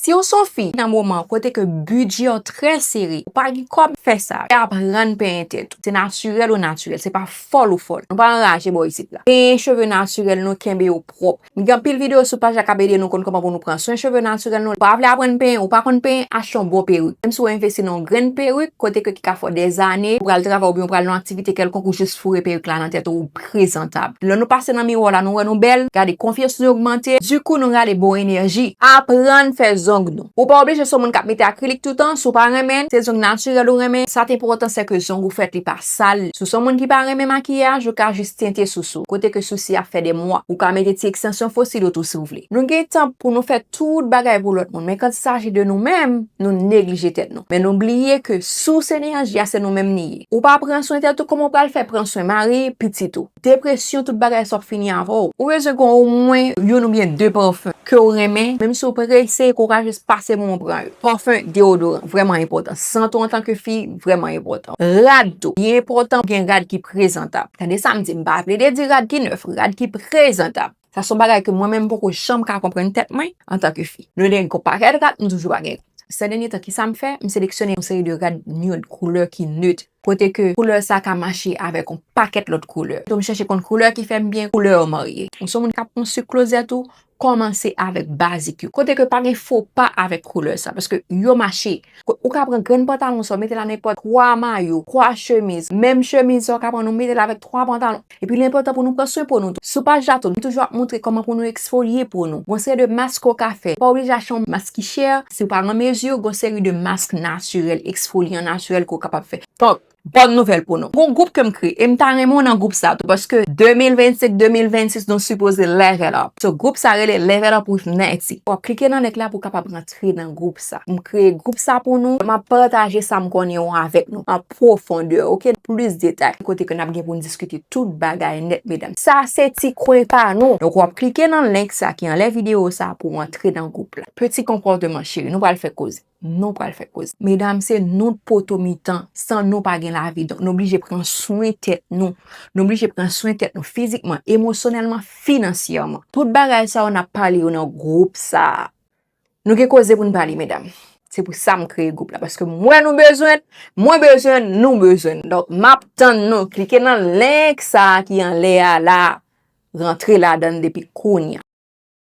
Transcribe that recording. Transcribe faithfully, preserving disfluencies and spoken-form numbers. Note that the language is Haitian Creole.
Si w se yon fi nan moman kote ke bidjè w trè sere, ou pa gen kòb, fè sa. Aprann penyen tèt ou. Se natirèl ou natirèl, se pa fòl ou fòl. Nou pa anraje bò isit la. Penyen cheve natirèl nou, kenbe yo pwòp. M gen anpil videyo sou paj la k ap ede nou konn kòman pou nou pran swen cheve natirèl nou. Ou pa vle aprann penyen, ou pa konn penyen, achte yon bon perik. Menm si w envesti nan yon grenn perik, kote ke ki ka fè w dèzane, ou pral travay oubyen ou pral nan yon aktivite kèlkonk, ou jis foure perik la nan tèt ou, ou prezantab. Lè nou pase nan miwa la, nou wè nou bèl, gade konfyans nou ogmante, dikou nou rale bon enèji. Aprann fè zong nou. Ou pa oblije se yon moun k ap mete akrilik toutan, si w pa renmen, se zong natirèl ou renmen, sa t enpòtan se ke zong ou fèt li pa sal. Si w se yon moun ki pa renmen makiyaj, ou ka jis tente sousou. Kote ke sousi ap fè dè mwa. Ou ka mete ti ekstansyon fo si w tou si w vle. Nou gen tan pou nou fè tout bagay pou lòt moun, men kan il s'agit de nou menm, nou neglije tèt nou. Men nou bliye ke sous enèji a se nou menm li ye. Ou pa pran swen tèt ou, kòman w pral fè pran swen mari, pitit ou? Depresyon, tout bagay sa ap fini avè w. Ou bezwen gen omwen youn oubyen de pafen ke w renmen, menm si w prese, ke w ka jis pase pou w pran yo. Pafen, deodoran, vrèman enpòtan. Sante w antanke fi, vrèman enpòtan. Rad tou, li enpòtan gen rad ki prezantab. Tande sa m di, m pa plede di rad ki nèf, rad ki prezantab. Sa se yon bagay ke mwen menm m poko janm ka konprann tèt mwen antanke fi. Nou gen yon pakèt rad, m toujou pa gen. Sè dènye tan, kisa m fè? M seleksyone yon seri de rad nude, koulè ki nèt. Kote ke koulè sa ka mache avèk yon pakèt lòt koulè. Donk, m chèche konn koulè ki fè m byen, koulè yo marye. Ou se yon moun k ap konstwi klozèt ou, kòmanse avèk bazik yo. Kote ke pa gen fo pa avèk koulè sa, paske yo mache. Ou ka pran grenn pantalon sa, w mete l a nenpòt twa mayo, twa chemiz. Menm chemiz sa, w ka pran, ou mete l avèk twa pantalon. Epi li enpòtan pou nou pran swen po nou tou. Sou paj la tou, nou toujou ap montre kòman pou nou eksfolye po nou. Gon seri de mask ou ka fè. Pa oblije achte yon mask ki chè. Si w pa nan mezi, gon seri de mask natirèl, eksfolyan natirèl ke w kapab fè. Donk, bòn nouvèl pou nou. Gon gwoup ke m kreye. E m ta renmen w nan gwoup sa tou. Paske de mil vennsenk, de mil vennsis, nou sipoze level up. So, gwoup sa rele Level Up with Netty. W ap klike nan link la pou w kapab rantre nan gwoup sa. M kreye gwoup sa pou nou. M ap pataje sa m konnen yo avèk nou an pwofondè, oke? Plis detay. Kote ke n ap gen pou n diskite tout bagay nèt, medam. Sa se ti kwen pa nou. Donk, w ap klike nan link sa ki anlè videyo sa pou w antre nan gwoup la. Peti konpòteman, cheri, nou pral fè koze. Nou pral fè koze. Medam, se nou poto mitan. San nou pa gen lavi. Donk, nou oblije pran swen tèt nou. Nou oblije pran swen tèt nou fizikman, emosyonèlman, finansyèman. Tout bagay sa yo n ap pale yo nan gwoup sa. Nou gen koze pou n pale, medam. Se pou sa m kreye gwoup la. Paske m wè nou bezwen, mwen bezwen, nou bezwen. Donk, m ap tann nou. Klike nan link sa ki anlè a la. Rantre ladan l depi kounye a.